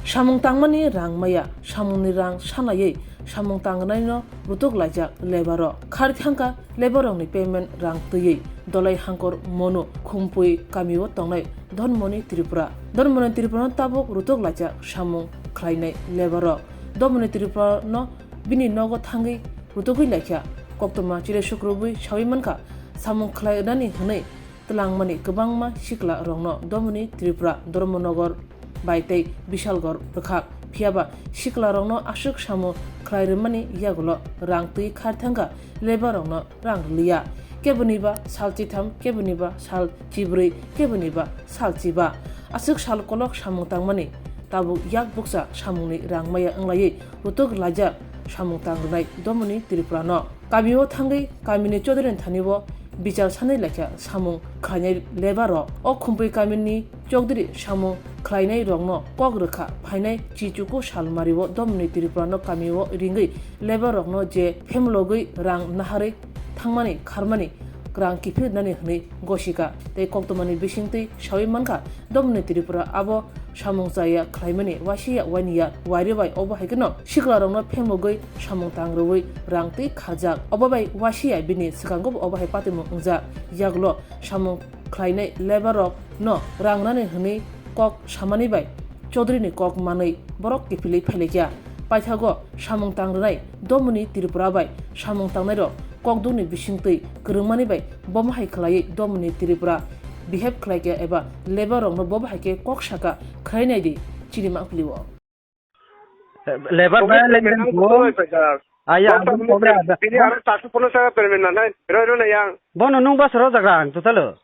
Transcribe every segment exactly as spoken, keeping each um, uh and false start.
Samung tangmani rang maya, samungni rang sanaiwi samung tangnai no rutuk laijak labour rok. Khar thangkha labour rokni payment rang twiwi Dolai Hangkor Monu Khumpui kamio tongnai Dhonmoni Tripura. Dhonmoni Tripura no tabuk rutuk laijak samung khlainai labour rok. Dhonmoni Tripura no bini nogo thangwi rutugwi laikha. Koktwma chire sukrubwi sawi mankha, samung khlai rwnani hwnwi twlangmani kwbangma sikla rokno Dhonmoni Tripura, Dharmanagar bai tei Bishalgarh rwkha. Phiyaba sikla rokno aswk samung khlai rwmani yagulo rang twi khar thangkha, labour rokno rang rwliya. Keboniba sal chitham, keboniba sal chibrwi, keboniba sal chiba. Aswk sal kolok samung tangmani tabuk yak bukcha samungni rang maya wnglaiwi rutuk laijak samung tang rwnai Dhonmoni Tripura no. Kamio thangwi kamini Chaudhary ni thani o bichar sanwi laikha samung khlainai labour rok. O Khumpui kamini Chaudhary samung khlainai rokno kok rwkha, phainai chichuku salmari o Dhonmoni Tripura no kamio ringwi labour rokno je phemlogwi rang naharwi thangmani kharmani rang kiphilnani hwnwi gosika tei koktwmani bisingtwi sawi mankha, Dhonmoni Tripura abo samung chaya khlaimani waisiya wainiya wairwi bai obo hai kheno sikla rokno phemlogwi samung tang rwui rang twi kharjak. Obo bai waisiya bini swkango bo obo hai patimung wngjak. Yagulo samung khlainai labour rok no rang nani hwnwi kok samani bai Chaudhary ni kok manwi borok kiphilwi phailaikha. Paithago samung tang rwnai Dhonmoni Tripura bai samung tangnai rok kokdukni bisingtwi kwrwngmani bai bomo hai khlaiwi Dhonmoni Tripura behave khlaikha eba labour rokno bobo hai khe kok saka khlai naidi chini mangpili o. Lebar bai lebar ko. Aya, bini aro chasu pono sa payment na nai. Roi roi na yang. Bono nung bas ro jaga ang total.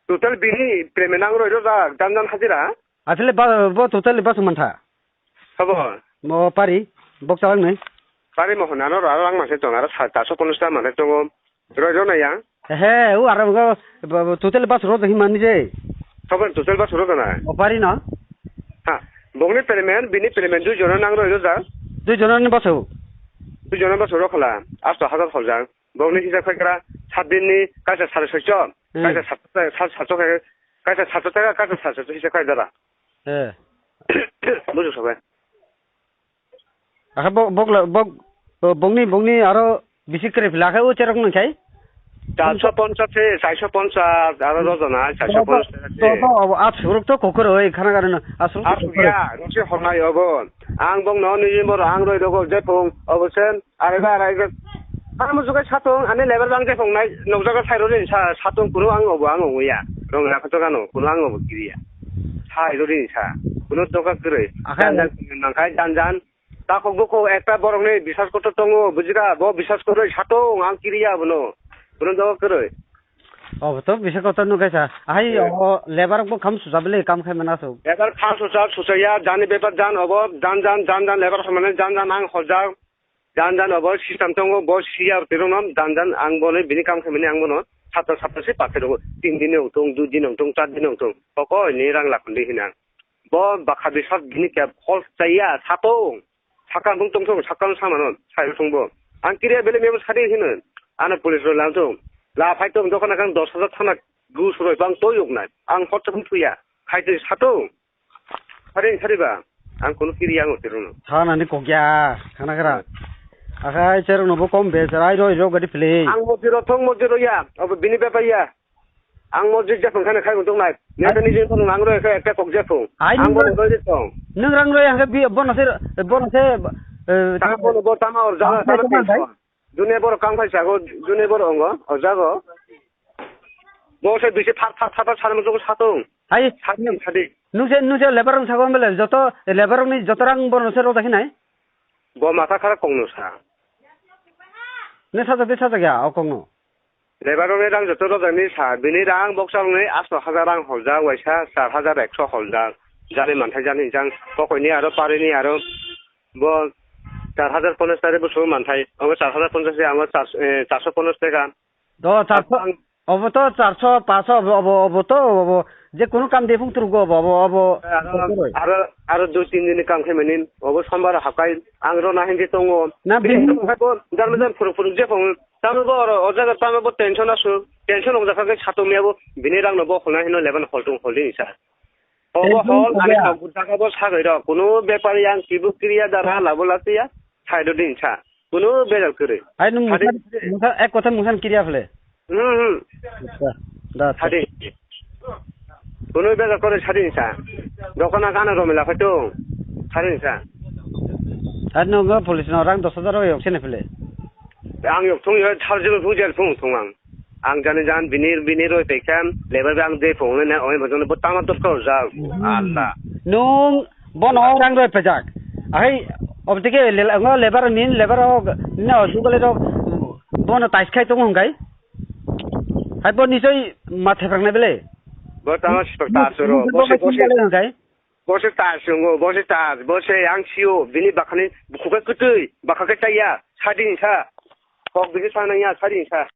Total bini payment ang roi roi jak dan dan hajira. Asle ba bo total bas mantha. Sabo. Mo pari bok chalang nai. Pari mo hona no aro ang mase tong aro chasu pono sa mane tongo. Roi roi na yang. He, u aro go total bas ro jahi mani je. Sabo total bas ro na. O pari no. Ha, bongni payment, bini payment dui jona nang roi roi jak. Dui jona ni bas o. Dui jona bas ro khala. Asto hazar hol jak. Bongni hisa khai kra sat din ni kaisa sare soicho. Hmm. Kaisa sat sat sat khai kaisa sat taka kaisa sat sat hisa khai dara. Eh. Bujo sabai. Akha bo bok la bok bongni bongni aro bisi kre phila khe o cherok nang khai. Charsho ponchas se, charsho ponchas aro rojana charsho ponchas se. To to abo ap suruk to kokor oi khana garo no. Asuk to kokor. Ap ya, nsi hornai obo. Ang bong no ni bor ang roi dogo je phung obo sen. Are ba, are ba. Ano musukai satung, ani lebar bang je phungnai, nokjago sai rodi sa, satung kuno ang obo, ang obo ya. Rong ya khato gano, kuno ang obo kiri ya. Sai rodi sa, kuno doka kwrwi. Akhai jan jan kuno nangkhai, jan jan. Takhuk bukhuk ekta borokni bisas kotor tongo, bujira, bo bisas kwrwi satung, ang kiri ya bono. Kuno doka kwrwi. Obo to bisas kotor nukhe sa. Ahai, eh, obo lebar bo kham suja bele, kam khai mana su. Lebar kham suja, suja ya, jani bepar jan obo, jan jan, jan jan lebar hamane, jan jan ang hojak. Jan jan obo system tongo, bo siya tirokno jan jan ang bono bini kam khaimani ang bono sapta sapta se pathai rogo, tin din wngthung, dui din wngthung, char din wngthung, pokoi ni rang lakhon di hinang. Bo bakha bisat bini khe hol chaya satung, sakang bung tongthung, sakang samano sai thung bo. Ang kiriya bele memo sadi hino, ano police rok lang thung, la phai tong dokana kang dos hajar thana gu suroi bang toi yok nai, ang hot thung thuya, khai twi satung. Sari, sari ba. Ang kunu kiri yang utir no. Tha nani kokya, khana kara. Akhai cherok no bo kom be, cherai roi rok gadi play. Ang mojiro thong mojiro ya, obo bini bepa ya. Ang mojir je phung khana khai untung nai. Neta ni jin thong ang roi khai ekta kok je phung. Ai ang nung bo roi thong. Nung rang roi ang bi bo no se, bo no se, eh, tama bo no bo tama or jala tama tama tama. Dunia borok kang phai sago, dunia borok ongo, o jago. Bo se bisi thar thar thar thar sari muchungo satung. Hai. Sadi, sadi. Nung se, nung se lebar rok sago mele, joto lebar rok ni joto rang borok se rojak hinai? Bo matha khara kong no sa. Ne sajak de sajak ya, o kong no. Lebar rok ni rang joto rojak ni sa, bini rang boksa rok ni asto hajar rang holjak, waisa char hajar ekso holjak. Jani manthai jani jang, pokoi ni aro pari ni aro. Bo char hajar ponchas tari bo song manthai. Obo char hajar ponchas se amo char, eh, charso ponchas taka. Do charso, ang obo to charso, paso obo, obo, obo to obo. Je kono kam de phung turgo obo, obo, obo. Aro, aro, aro dui tin din ni kam khe mani. Obo sombar hakai ang ro na hindi tongo. Na bini bini hai bo jar jar phuru phuru je phung. Tamo bo oro o jaga tamo bo tension asu. Tension ong jakha ke satung ya bo. Bini rang no bo holna hino leban holtung holding sa. Obo hol, ani kok jaga bo sagwi rok. Kuno bepari ang kibu kiriya da ra labo lasiya. Saido din sa. Kuno bejal kwrwi. Hai nung Sadi mungsa, mungsa, ek kotha mungsa kiriya phale. Hmm, hmm. Acha, da, acha. Sadi. Kuno bejal kwrwi sadi sa. Dokona gana romela phatung. Sadi sa. Hai nung police no rang dos hajar rok yok sene phale. Ang yok thung yo, thar jil thung jel thung thung ang. Ang jani jan bini, bini roi pekam, lebar ang de phone ne, oi bojone bo tama dot ko ja. Allah. Nung bono rang roi pejak. Ahai, obtike le-, ngo lebar nin, lebar o, no, dugale rok, bono tais khai tongo hwnkai. Hai bo nisoi ma theprak na bele. Bo tama sipak ta suro, bo se, bo se. Hwnkai. Bo se ta sungo, bo se ta, bo se ang sio, bini bakhani bukhukai kutui, bakhake chaya, sadin sa. Kok bini sa nang ya, sadin sa.